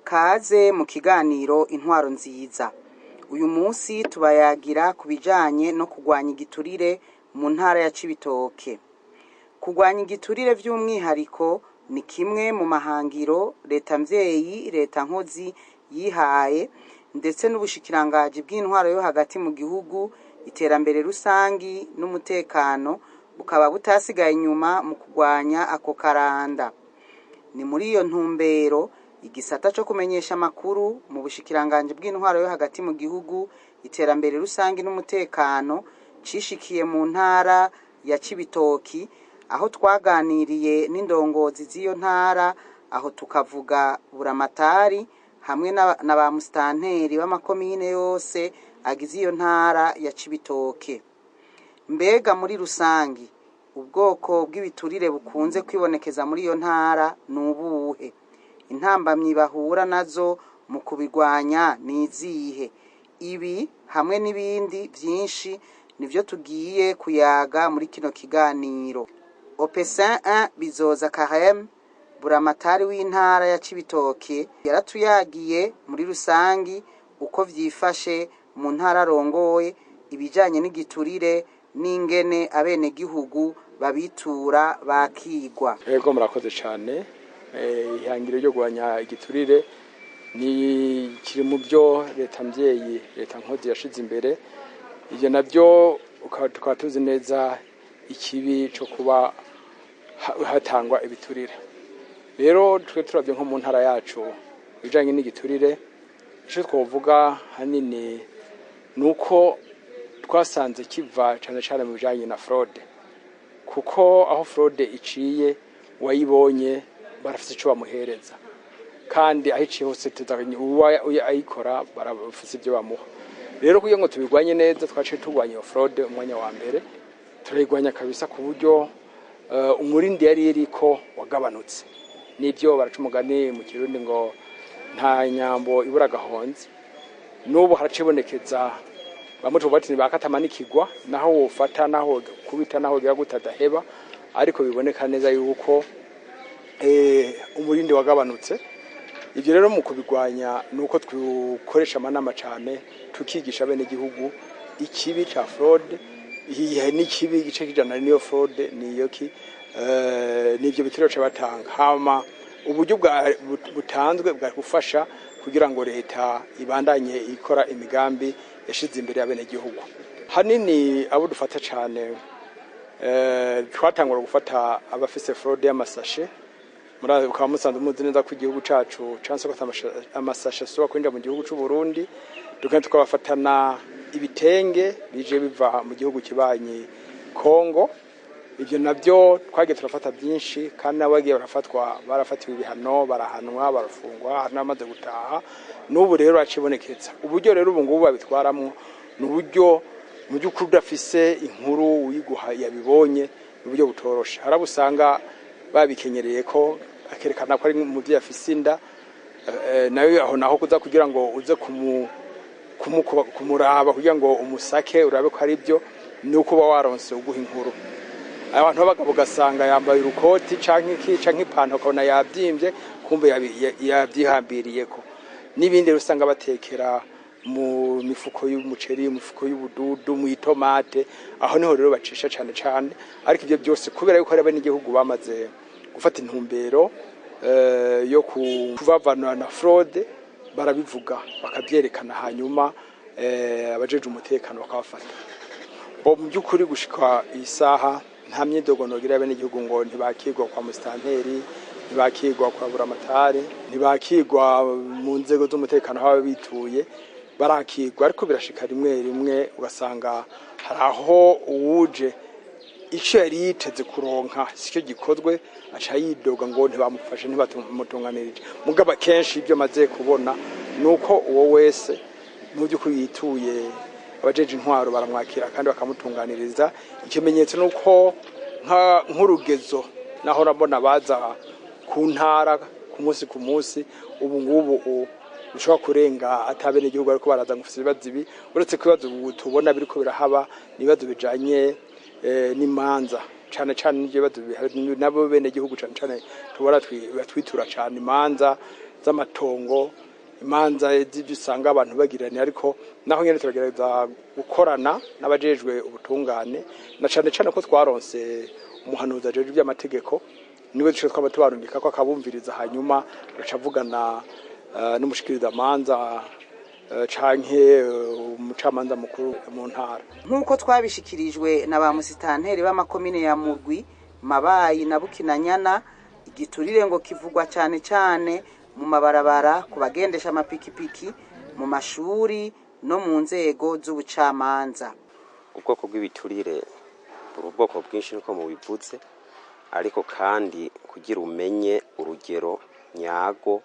Kaze mu kiganiro Intwaro Nziza. Uyu munsi tubayagira ku bijanye no kurwanya igiturire mu ntara ya Cibitoke. Kurwanya igiturire vy'umwihariko ni kimwe mu mahangiro leta mvyeyi, leta nkozi yihaye, ndetse n'ubushikirangaji bw'intwaro yo hagati mu gihugu, iterambere rusangi n'umutekano bukaba butasigaye inyuma mu kurwanya ako karanda. Ni muri iyo ntumbero igisata co kumenyesha amakuru mu bushikiranganji bw'intwaro yo hagati mu gihugu, iterambere rusangi n'umutekano cishikiye mu ntara ya Cibitoki, aho twaganiriye n'indongozi z'iyo ntara, aho tukavuga buramatari hamwe na ba musitanteri b'amakomine yose agize iyo ntara ya Cibitoke. Mbega muri rusangi ubwoko bw'ibiturire bukunze kwibonekeza muri iyo ntara ni ubuhe? Intambamyi bahura nazo mu kubirwanya ni izihe? Ibi hamwe n'ibindi vyinshi nivyo tugiye kuyaga muri kino kiganiro. Opesin 1 Bizoza Carême, buramatari w'intara ya Cibitoke, yaratuyagiye muri rusangi uko vyifashe mu ntara arongoye, ibijanye n'igiturire n'ingene abenegihugu babitura bakigwa. Ego, murakoze cyane. Ihangiro ryo kurwanya igiturire ni kiri mu byo leta mvyeyi, leta nkozi yashize imbere. Ibyo nabyo tukaba tuzi neza ikibi cyo kuba hatangwa ibiturire. Rero twe turavye nko mu ntara yacu, ibijanye n'igiturire, icyo twovuga hanini ni uko twasanze kiva cane cane mu bijanye na fraude, kuko aho fraude iciye, uwayibonye barafise ico bamuhereza, kandi aho iciye hose uwa ayikora barafise ibyo bamuha. Rero kugira ngo tubirwanye neza, twaciye turwanya iyo fraude. Umwanya wa mbere turayirwanya kabisa, ku buryo umurindi yari iriko wagabanutse. Nibyo baraca umugani mu Kirundi ngo nta nyambo ibura agahonze. N'ubu haracibonekeza bamwe tuvuga ati bakatamanikirwa, naho wofata, naho kubita, naho wogira gute, adaheba. Ariko biboneka neza yuko umurindi wagabanutse. Ibyo rero mu kubirwanya ni uko dukoresha amanama cyane, tukigisha bene igihugu ikibi ca fraude n'ikibi igice kijana niyo fraude niyo ki nivyo bitiro ca batanga, hama uburyo bwa butanzwe bwa gufasha kugira ngo leta ibandanye ikora imigambi yashize imbere y'abenegihugu. Hanini abo dufata cyane, twatangura gufata abafise fraude y'amasashe. Murazi, ukaba musanzwe muzi neza ko igihugu cacu canse ko amasashe asubira kwinjira mu gihugu c'u Burundi. Tukaba tukabafatana ibitenge bije biva mu gihugu kibanyi Kongo. Ibyo nabyo twagiye turafata byinshi, kandi n'abagiye barafatwa barafatiwe ibihano, barahanwa, barafungwa, hari n'abamaze gutaha. N'ubu rero racibonekeza. Uburyo rero ubu ngubu babitwaramwo ni uburyo mu by'ukuri udafise inkuru uyiguha yabibonye, ni uburyo butoroshe. Hari abo usanga babikenyereye ko akerekana ko ari umuvyeyi afise inda, nayo aho naho kuza kugira ngo uze kumuraba kugira ngo umusake urabe ko ari byo, ni uko uba waronse uguha inkuru. Abantu b'abagabo ugasanga yambaye urukoti canke iki canke ipantaro, ukabona yabyimbye, kumbe yabyihambiriyeko. N'ibindi rero usanga batekera mu mifuko y'umuceri, mu mifuko y'ubududu, mu itomate. Aho niho rero bacisha cane cane. Ariko ibyo byose, kubera yuko hari abenegihugu bamaze gufata intumbero yo kubavanura na fraude, barabivuga, bakabyerekana, hanyuma abajeje umutekano bakabafata. Bo mu by'ukuri gushika iyi saha nta myidogo nogira abenegihugu ngo ntibakirwa kwa musitanteri, ntibakirwa kwa buramatari, ntibakirwa mu nzego z'umutekano. Aho baba bituye barakirwa, ariko birashika rimwe rimwe ugasanga hari aho uwuje icyo yari yiteze kuronka sicyo gikozwe, aca yidoga ngo ntibamufashe, ntibamutunganirije. Mugabo akenshi ibyo maze kubona ni uko uwo wese Mu by'ukuri yituye abajeje intwaro baramwakira kandi bakamutunganiriza. Ikimenyetso ni uko nk'urugezo naho urabona baza ku ntara ku munsi ku munsi, ubu ngubu bishobora kurenga atabenegihugu ariko baraza ngo ufite ibibazo ibi. Uretse ko ibibazo ubu tubona biriko birahaba ni ibibazo bijanye n'imanza cane cane, n'ivyo bibazo bihari nabo benegihugu cane cane tubona batwitura cane, imanza z'amatongo, imanza z'ivyo usanga abantu bagiraniye. Ariko naho nyene turagerageza gukorana n'abajejwe ubutungane, na cane cane ko twaronse umuhanuzi ajejwe ivy'amategeko, niwe duce twaba tubarungika ko akabumviriza, hanyuma agacavugana n'umushikirizamanza canke umucamanza mukuru mu ntara. Nk'uko twabishikirijwe na ba musitanteri b'amakomine ya Murwi, Mabayi na Bukinanyana, igiturire ngo kivugwa cane cane mu mabarabara, ku bagendesha amapikipiki, mu mashuri no mu nzego z'ubucamanza. Ubwoko bw'ibiturire buri ubwoko bwinshi nkuko mubivuze, ariko kandi kugira umenye urugero nyago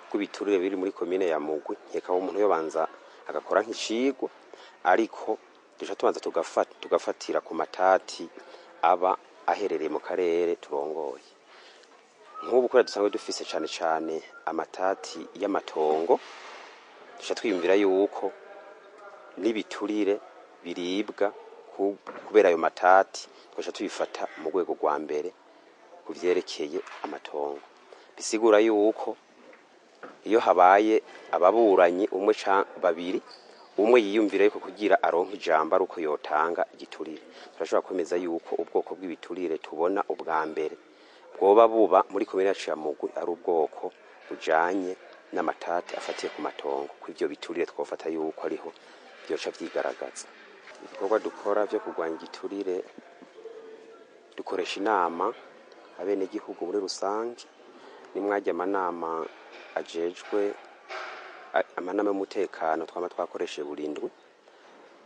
rw'ibiturire biri muri komine ya Mugwi, nkeka umuntu yobanza agakora nk'icigwa. Ariko duca tubanza tugafatira ku matati aba aherereye mu karere turongoye. Nk'ubu kubera dusanzwe dufise cane cane amatati y'amatongo, duca twiyumvira yuko n'ibiturire biribwa kubera ayo matati twaca tubifata mu rwego rwa mbere ku vyerekeye amatongo. Bisigura yuko iyo habaye ababuranyi umwe canke babiri, umwe yiyumvira yuko kugira aronke ijambo ari uko yotanga igiturire, turashobora kwemeza yuko ubwoko bw'ibiturire tubona ubwa mbere bwoba buba muri komine yacu ya Mugwi ari ubwoko bujanye n'amatati afatiye ku matongo. Kw'ivyo biturire twofata yuko ariho vyoca vyigaragaza. Ibikorwa dukora vyo kurwanya igiturire, dukoresha inama abenegihugu muri rusange, nimwajya amanama ajejwe amanama y'umutekano twama twakoresheje burindwi,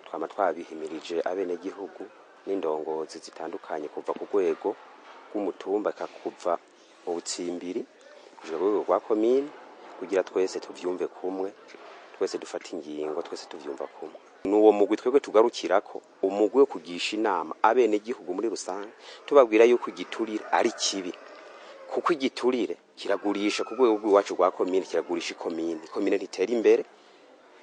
twama twabihimirije abenegihugu n'indongozi zitandukanye kuva ku rwego rw'umutumba kuva mu butsimbiri kuja ku rwego rwa komine, kugira twese tuvyumve kumwe, twese dufate ingingo, twese tuvyumva kumwe. Nuwo mugwi twebwe tugarukirako, umugwi wo kugisha inama abenegihugu muri rusange, tubabwira yuko igiturire ari kibi, kuko igiturire kiragurisha ku rwego rw'iwacu rwa komine, kiragurisha ikomine, ikomine ntitera imbere,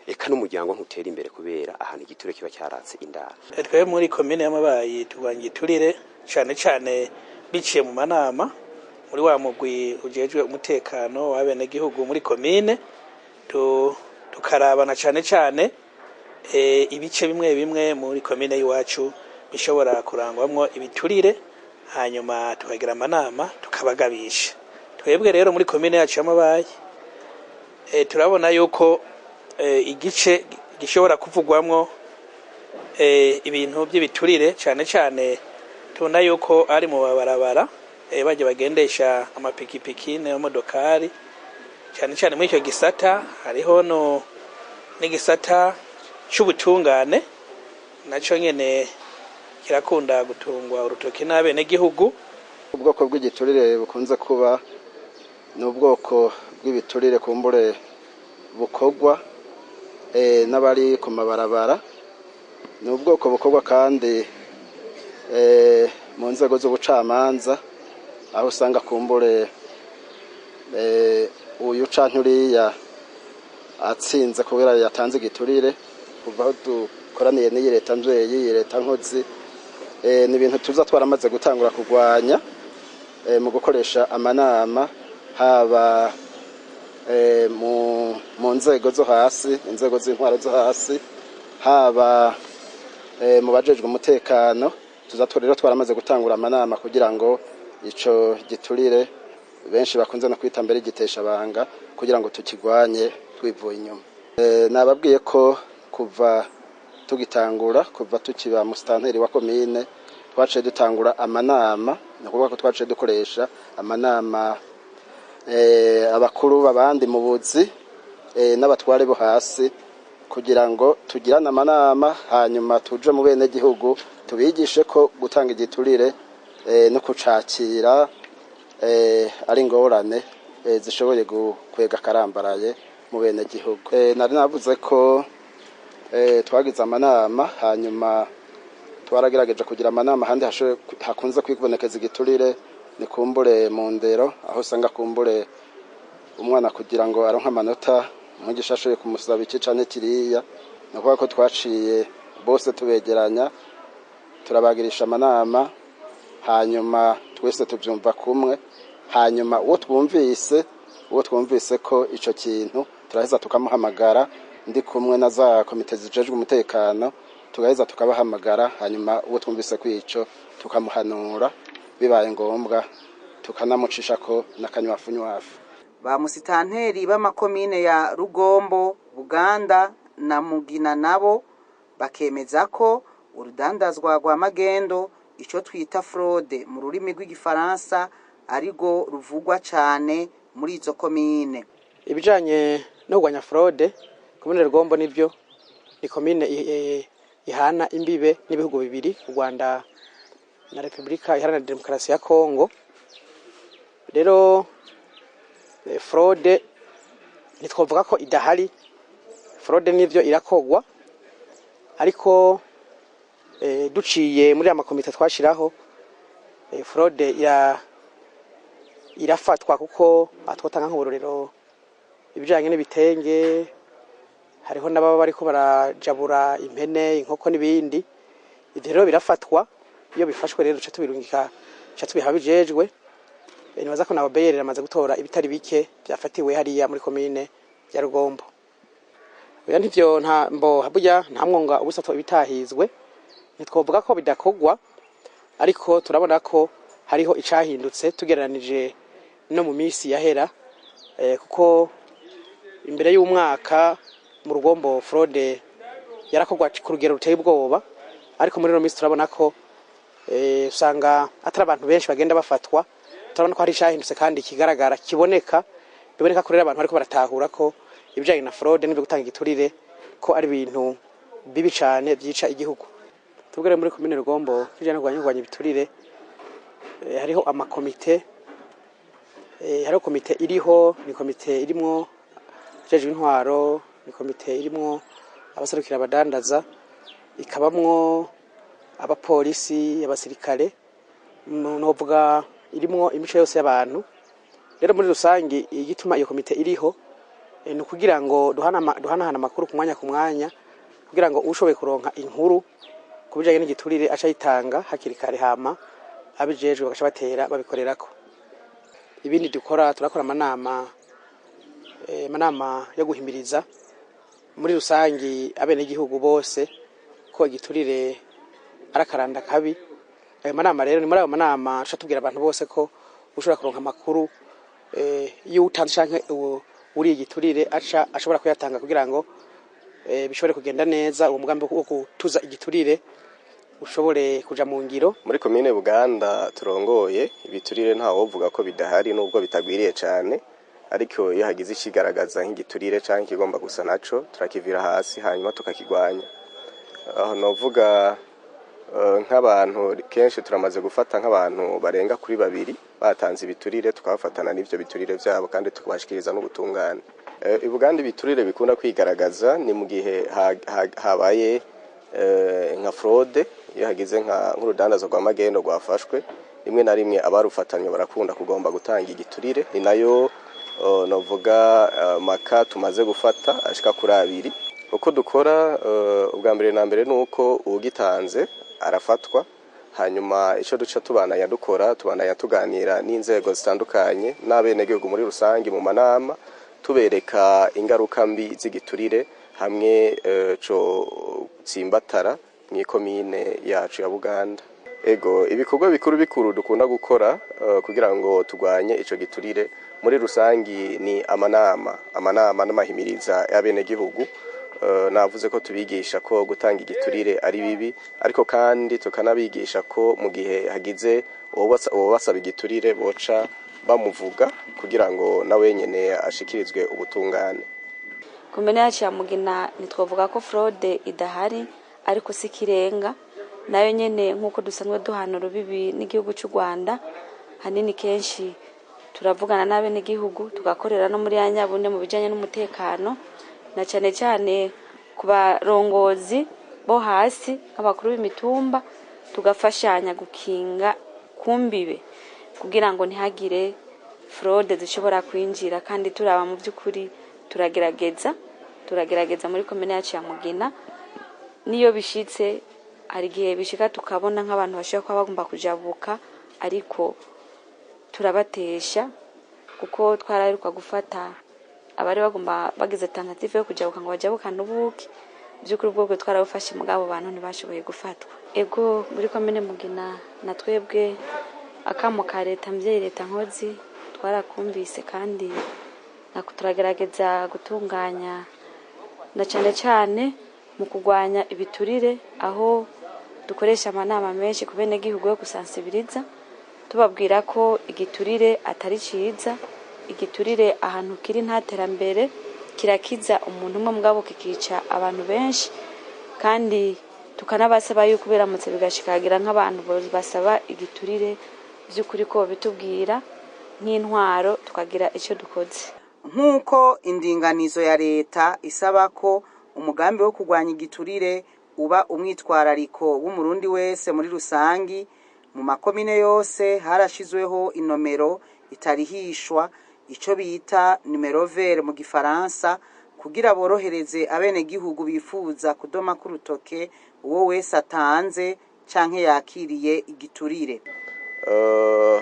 eka n'umuryango ntutera imbere kubera ahantu igiturire kiba cyaratse indaro. Twebwe muri komine y'Amabayi turwanya igiturire cane cane biciye mu manama muri wa mugwi ujejwe umutekano w'abenegihugu muri komine, tukarabana cane cane ibice bimwe bimwe muri komine y'iwacu bishobora kurangwamwo ibiturire, hanyuma tukagira amanama tukabagabisha. Twebwe rero muri komine yacu y'Amabayi turabona yuko igice gishobora kuvugwamwo ibintu by'ibiturire cane cane tubona yuko ari mu mabarabara, bajya bagendesha amapikipiki n'amamodokari cane cane. Muri icyo gisata hariho no n'igisata c'ubutungane, naco nyene kirakunda gutungwa urutoki n'abenegihugu. Ubwoko bw'igiturire bukunze kuba ni ubwoko bw'ibiturire kumbure bukorwa n'abari ku mabarabara, ni ubwoko bukorwa kandi mu nzego z'ubucamanza, aho usanga kumbure uyu canke uriya atsinze kubera yatanze igiturire. Kuva aho dukoraniye n'iyi leta mvyeyi, iyi leta nkozi, ni ibintu tuza twaramaze gutangura kurwanya mu gukoresha amanama, haba mu nzego zo hasi, inzego z'intwaro zo hasi, haba mu bajejwe umutekano. Tuza rero twaramaze gutangura amanama kugira ngo ico giturire benshi bakunze no kwita mbere igiteshabanga, kugira ngo tukigwanye twivuye inyuma. Nababwiye ko kuva tugitangura, kuva tukiba musitanteri wa komine, twaciye dutangura amanama. Ni ukuvuga ko twaciye dukoresha amanama abakuru b'abandi mu buzi n'abatware bo hasi, kugira ngo tugirane amanama, hanyuma tuje mu bene gihugu tubigishe ko gutanga igiturire no kucakira ari ingorane zishoboye gukwega akarambaraye mu bene gihugu. Nari navuze ko Twagize amanama, hanyuma twaragerageje kugira amanama ahandi hakunze kwibonekeza igiturire, ni kumbure mu ndero, aho usanga kumbure umwana kugira ngo aronke amanota umwigisha ashoboye kumusaba iki canke kiriya. Ni ukuvuga ko twaciye bose tubegeranya, turabagirisha amanama, hanyuma twese tubyumva kumwe. Hanyuma uwo twumvise ko ico kintu, turaheza tukamuhamagara, ndi kumwe na za komite zijejwe umutekano, tugaheza tukabahamagara. Hanyuma uwo twumvise ko ico, tukamuhanura, bibaye ngombwa tukanamucisha ko n'akanywafunywafu. Ba musitanteri b'amakomine ya Rugombo, Buganda na Mugina nabo bakemeza ko urudandazwa rwa magendo, ico twita fraude mu rurimi rw'igifaransa, arirwo ruvugwa cane muri izo komine. Ibijanye no kurwanya fraude, komine Rugombo nivyo ni komine ihana imbibe n'ibihugu bibiri, u Rwanda na Repubulika Iharanira Demokarasi ya Kongo. Rero fraude ntitwovuga ko idahari. Fraude nivyo irakogwa, ariko duciye muri aya makomite twashiraho, fraude irafatwa, kuko twotanga nk'uburorero ibijanye n'ibitenge, hariho n'ababa bariko barajabura impene, inkoko n'ibindi. Ivyo rero birafatwa. Iyo bifashwe rero, duca tubirungika, duca tubiha ababijejwe. Nibaza ko na OBR iramaze gutora ibitari bike vyafatiwe hariya muri komine ya Rugombo. Oya, ntivyo, nta mbo burya nta mwonga ubusato ibitahizwe. Ntitwovuga ko bidakogwa, ariko turabona ko hariho icahindutse tugereranije no mu misi yahera, kuko imbere y'umwaka mu Rugombo fraude yarakorwa ku rugero ruteye ubwoba, ariko muri ino minsi turabona ko usanga atari abantu benshi bagenda bafatwa. Turabona ko hari icahindutse kandi kigaragara, kiboneka, biboneka ko rero abantu bariko baratahura ko ibijanye na fraude n'ibyo gutanga igiturire ko ari ibintu bibi cane vyica igihugu. Tubwire, muri komine Rugombo, kijanye no kurwanya ibiturire, hariho amakomite, hariho komite iriho, ni komite irimwo abajejwe intwaro, ni komite irimwo abaserukira abadandaza, ikabamwo abapolisi, abasirikare, novuga irimwo imico yose y'abantu. Rero muri rusangi, igituma iyo komite iriho ni ukugira ngo duhanahana amakuru ku mwanya ku mwanya, kugira ngo ushoboye kuronka inkuru ku bijanye n'igiturire aca ayitanga hakiri kare, hama abijejwe bagaca batera babikorerako. Ibindi dukora, turakora amanama, amanama yo guhimiriza muri rusangi abenegihugu bose ko igiturire ari akaranda kabi. Ayo manama rero, ni muri ayo manama tuca tubwira abantu bose ko ushobora kuronka amakuru iyo utanze canke uriye igiturire, aca ashobora kuyatanga kugira ngo bishobore kugenda neza, uwo mugambi wo gutuza igiturire ushobore kuja mu ngiro. Muri komine Buganda turongoye, ibiturire nta wovuga ko bidahari, nubwo bitagwiriye cyane. Ariko iyo hagize ikigaragaza nk'igiturire canke ikigomba gusa naco, turakivira hasi hanyuma tukakigwanya. Aho novuga nk'abantu kenshi turamaze gufata nk'abantu barenga kuri babiri batanze ibiturire, tukabafatana n'ivyo biturire vyabo kandi tukabashikiriza n'ubutungane. I Buganda ibiturire bikunda kwigaragaza ni mu gihe habaye nka fraude. Iyo hagize nk'urudandazo rwa magendo rwafashwe, rimwe na rimwe abarufatanywe barakunda kugomba gutanga igiturire. Ni nayo novuga maka tumaze gufata ashika kuri abiri. Uko dukora, ubwa mbere na mbere nuko uwugitanze arafatwa. Hanyuma ico duca tubandanya dukora, tubandanya tuganira n'inzego zitandukanye n'abenegihugu muri rusange mu manama, tubereka ingaruka mbi z'igiturire hamwe co tsimbatara mw'ikomine yacu ya Buganda. Ego, ibikorwa bikuru bikuru dukunda gukora kugira ngo turwanye ico giturire muri rusangi ni amanama n'amahimiriza y'abenegihugu. Navuze ko tubigisha ko gutanga igiturire ari bibi, ariko kandi tukanabigisha ko mu gihe hagize uwobasaba igiturire, boca bamuvuga kugira ngo na wenyene ashikirizwe ubutungane. Komine yacu ya Mugina, ntitwavuga ko fraude idahari, ariko si ikirenga. Nayo nyene, nk'uko dusanzwe duhana urubibi n'igihugu cy'u Rwanda, hanini kenshi turavugana n'abenegihugu, tugakorera no muri ya nyabune mu bijanye n'umutekano, na cyane cyane Ku barongozi bo hasi nk'abakuru b'imitumba, tugafashanya gukinga kumbibe kugira ngo ntihagire fraude zishobora kwinjira. Kandi turaba mu by'ukuri turagerageza muri komine yacu ya Mugina. Niyo bishitse, hari igihe bishika tukabona nk'abantu bashobora kuba bagomba kujabuka, ariko turabatesha, kuko twaraheruka gufata abari bagomba bagize tentative yo kujabuka ngo bajabukane ubuki. By'ukuri ubwoko twarabufashe, mugabo bantu ntibashoboye gufatwa. Ego, muri komine Mugina na twebwe akamo ka leta mvyeyi, leta nkozi, twarakumvise, kandi turagerageza gutunganya na cane cane mu kurwanya ibiturire, aho dukoresha amanama menshi ku benegihugu yo gusansibiriza, tubabwira ko igiturire atari ciza. Igiturire ahantu kiri nta terambere. Kirakiza umuntu umwe, mugabo kikica abantu benshi. Kandi tukanabasaba yuko biramutse bigashikagira nk'abantu basaba igiturire, by'ukuri ko bitubwira nk'intwaro, tukagira icyo dukoze. Nk'uko indinganizo ya leta isaba ko umugambi wo kurwanya igiturire uba umwitwarariko w'Umurundi wese muri rusangi, mu makomine yose harashizweho inomero itarihishwa, ico bita numéro vert mu gifaransa, kugira borohereze abenegihugu bifuza kudoma k'urutoke uwo wese atanze canke yakiriye igiturire.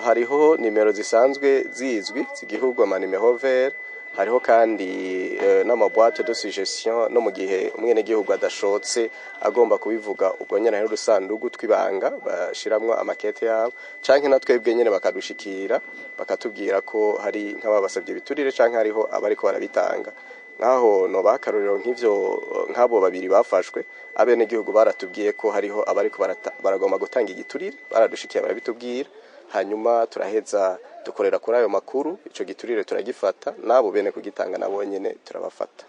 Hariho nimero zisanzwe zizwi z'igihugu, ama numéro vert. Hariho kandi n'ama boîte de suggestion, no mu gihe umwenegihugu adashotse agomba kubivuga ubwo nyene, hariho udusandugu tw'ibanga bashiramwo amakete yabo, canke na twebwe nyene bakadushikira bakatubwira ko hari nk'ababasabye ibiturire canke hariho abariko barabitanga. Nkaho nobaha akarorero nk'ivyo, nk'abo babiri bafashwe, abenegihugu baratubwiye ko hariho abariko baragomba gutanga igiturire, baradushikiye barabitubwira, hanyuma turaheza dukorera kuri ayo makuru, ico giturire turagifata, n'abo bene kugitanga nabo nyene turabafata.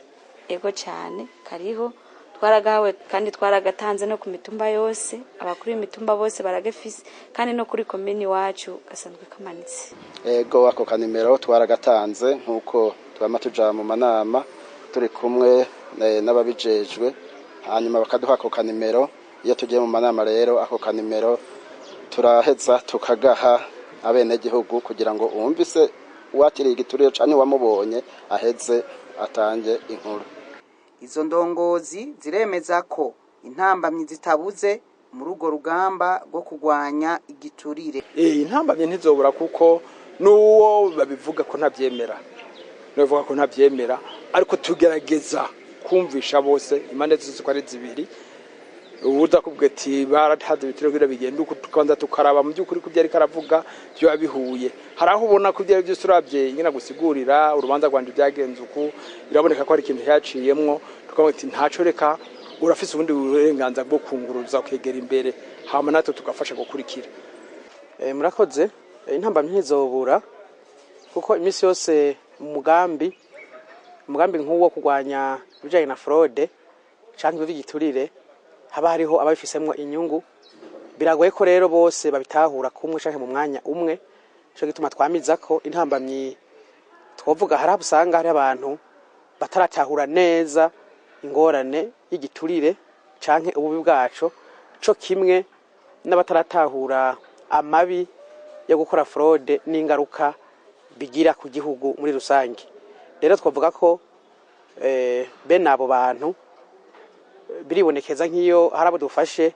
Ego cyane, kariho, twaragahawe kandi twaragatanze no ku mitumba yose. Abakuru b'imitumba bose baragafise, kandi no kuri komini iwacu gasanzwe kamanitse. Ego, ako kanimero twaragatanze nk'uko twama tuja mu manama turi kumwe n'ababijejwe, hanyuma bakaduha ako kanimero. Iyo tugiye mu manama rero, ako kanimero turaheza tukagaha abenegihugu kugira ngo uwumvise uwakiriye igiturire canke uwamubonye aheze atange inkuru. Izo ndongozi ziremeza ko intambamyi zitabuze muri urwo rugamba rwo kurwanya igiturire. Intambamyi ntizobura, kuko n'uwo babivuga ko ntabyemera, bavuga ko ntabyemera, ariko tugerageza kumvisha bose, impande zose uko ari zibiri. Ubuza kuvuga ati barataze ibiturire kugira bigende uko, tukabanza tukaraba mu by'ukuri ko ibyo ariko aravuga byo bihuye. Hari aho ubona ko ibyo ari byose urabye ingene gusigurira urubanza rwanje byagenze uku, biraboneka ko hari ikintu yaciyemwo, tukavuga ati ntaco, reka, urafise ubundi burenganzira bwo kunguruza ukegera imbere, hama natwe tugafasha gukurikira. Murakoze. Intambamyi ntizobura, kuko iminsi yose umugambi nk'uwo kurwanya ibijanye na fraude canke ivy'igiturire, haba hariho ababifisemwo inyungu. Biragoye ko rero bose babitahura kumwe canke mu mwanya umwe. Nico gituma twamiza ko intambamyi twovuga, hari aho usanga hari abantu bataratahura neza ingorane y'igiturire canke ububi bwaco, co kimwe n'abataratahura amabi yo gukora fraude n'ingaruka bigira ku gihugu muri rusange. Rero twavuga ko bene abo bantu biribonekeza nk'iyo hari abo dufashe.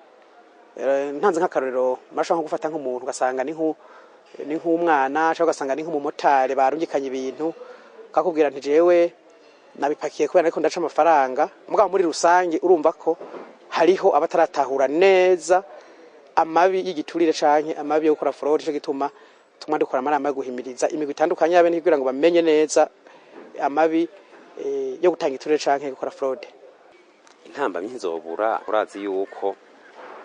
Ntanze nk'akarorero, murashobora nko gufata nk'umuntu ugasanga ni nk'umwana, cyangwa ugasanga ni nk'umumotari barungikanye ibintu, kakubwira nti jewe nabipakiye kubera ariko ndaca amafaranga. Mugabo muri rusange urumva ko hariho abataratahura neza amabi y'igiturire canke amabi yo gukora fraude. Ico gituma tuma dukora amanama yo guhimiriza imigwi itandukanye y'abene kugira ngo bamenye neza amabi yo gutanga igiturire canke gukora fraude. Intambamyi ntizobura. Urazi yuko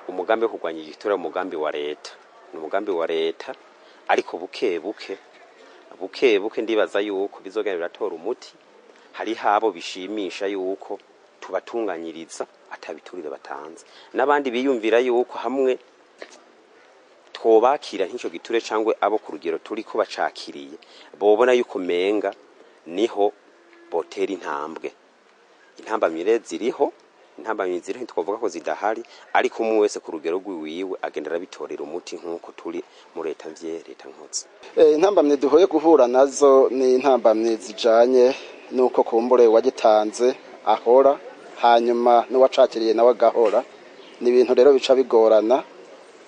umugambi wo kurwanya igiturire ari umugambi wa leta, ni umugambi wa leta, ariko buke buke, buke buke, ndibaza yuko bizogenda biratora umuti. Hariho abo bishimisha yuko tubatunganyiriza atabiturire batanze, n'abandi biyumvira yuko hamwe twobakira nk'ico giture cangwe abo ku rugero turiko bacakiriye, bobona yuko menga niho botera intambwe. Intambamyi rero ziriho. Intambamyi ziri, ntitwovuga ko zidahari, ariko umwe wese ku rugero rwiwiwe agenda arabitorera umuti, nk'uko turi mu leta mvye, leta nkotsi. Intambamyi duhuye guhura nazo ni intambamyi zijanye n'uko kumbure wagitanze ahora, hanyuma n'uwacakiriye nawe agahora. Ni ibintu rero bica bigorana.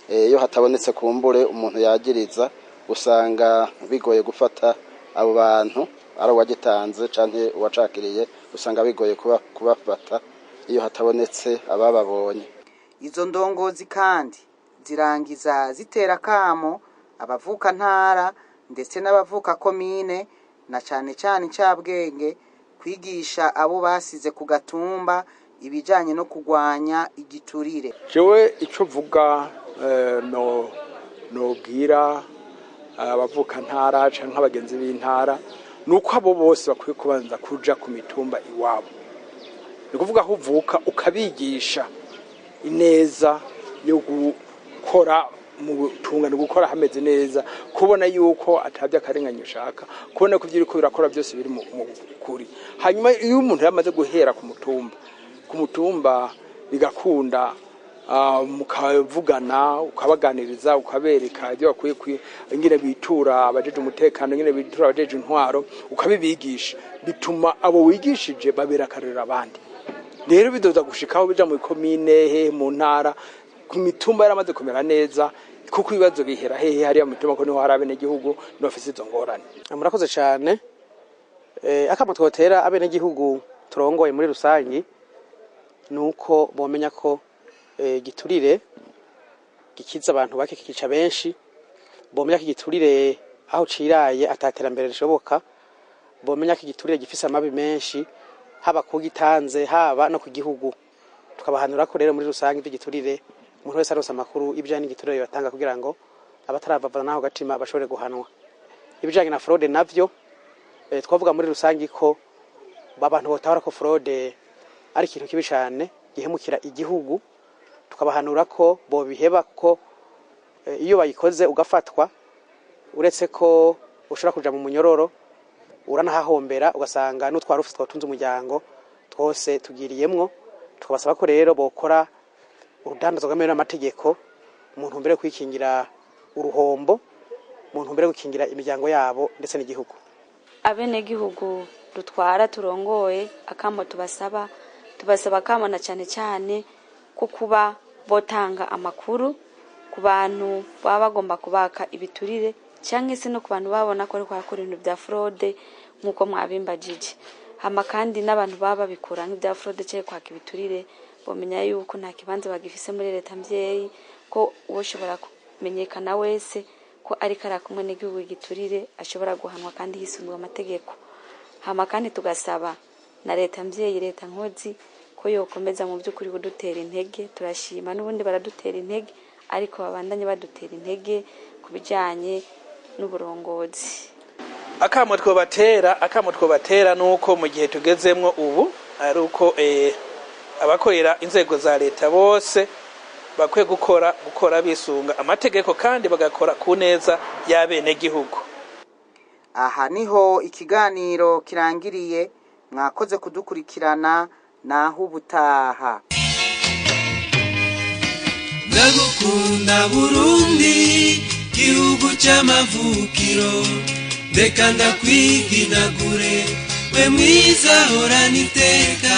Iyo hatabonetse kumbure umuntu yagiriza, usanga bigoye gufata abo bantu, ari uwagitanze canke uwacakiriye, usanga bigoye kubafata iyo hatabonetse abababonye. Izo ndongozi kandi zirangiza zitera akamo abavuka ntara ndetse n'abavuka komine, na cane cane incabwenge, kwigisha abo basize ku gatumba ibijanye no kurwanya igiturire. Jewe icyo mvuga, no nobwira abavuka ntara canke abagenzi b'intara, ni uko abo bose bakwiye kubanza kuja ku mitumba iwabo, ni ukuvuga aho uvuka, ukabigisha ineza yo gukora mu butungane, gukora hameze neza, kubona yuko atabye akarengane ushaka, kubona ko ibyo uriko birakora byose biri mu kuri. Hanyuma iyo umuntu yamaze guhera ku mutumba bigakunda, mukavugana, ukabaganiriza, ukabereka ibyo bakwiye, ingene bitura abajeje umutekano, ingene bitura abajeje intwaro, ukabibigisha, bituma abo wigishije babera akarorero abandi. Rero bidoza gushikaho bija mu komine, hehe, mu ntara, ku mitumba yaramaze kumera neza, kuko ibibazo bihera hehe? Hariya mu mitumba, ko niho hari abenegihugu, niho bafise izo ngorane. Murakoze cyane. Akamo twotera abenegihugu turongoye muri rusangi ni uko bomenya ko giturire gikiza abantu bake, kikica benshi. Bomenya ko igiturire aho ciraye ataterambere rishoboka. Bomenya ko igiturire gifise amabi menshi, haba kugitanze, haba no ku gihugu. Tukabahanura ko rero muri rusange ivy'igiturire, umuntu wese aronse amakuru ibijanye n'igiturire yobatanga, kugira ngo abataravavana naho gatima bashobore guhanwa. Ibijanye na fraude navyo, twavuga muri rusange ko abantu botahura ko fraude ari ikintu kibi cane gihemukira igihugu. Tukabahanura ko bobiheba, ko iyo bayikoze ugafatwa, uretse ko ushobora kuja mu munyororo, uranahahombera, ugasanga n'utwara ufise twatunze umuryango twose tugiriyemwo. Tukabasaba ko rero bokora urudandazwa rwemewe n'amategeko mu ntumbero yo kwikingira uruhombo, mu ntumbero yo gukingira imiryango yabo ndetse n'igihugu. Abenegihugu dutwara, turongoye, akamo tubasaba, tubasaba akamo na cyane cyane ko kuba botanga amakuru ku bantu baba bagomba kubaka ibiturire, cyangwa se no ku bantu babona ko ariko barakora ibintu bya fraude nk'uko mwabimbajije. Hama kandi n'abantu baba babikora nk'ibya fraude cyangwa kwaka ibiturire, bomenya yuko nta kibanza bagifise muri leta mvyeyi, ko uwoshobora kumenyekana wese ko ariko arakumwe n'igihugu giturire ashobora guhanwa kandi hisunzwe amategeko. Hama kandi tugasaba na leta mvyeyi, leta nkozi, ko yokomeza mu by'ukuri kudutera intege. Turashima n'ubundi baradutera intege, ariko babandanye badutera intege ku bijyanye n'uburongozi. Akamo twobatera nuko mu gihe tugezemwo ubu ari uko abakorera inzego za leta bose bakwiye gukora bisunga amategeko, kandi bagakora ku neza y'abenegihugu. Aha niho ikiganiro kirangiriye. Mwakoze kudukurikirana, naho ubutaha. Ndagukunda Burundi, gihugu cy'amavukiro, reka ndakwiginagure, we mwiza horana iteka.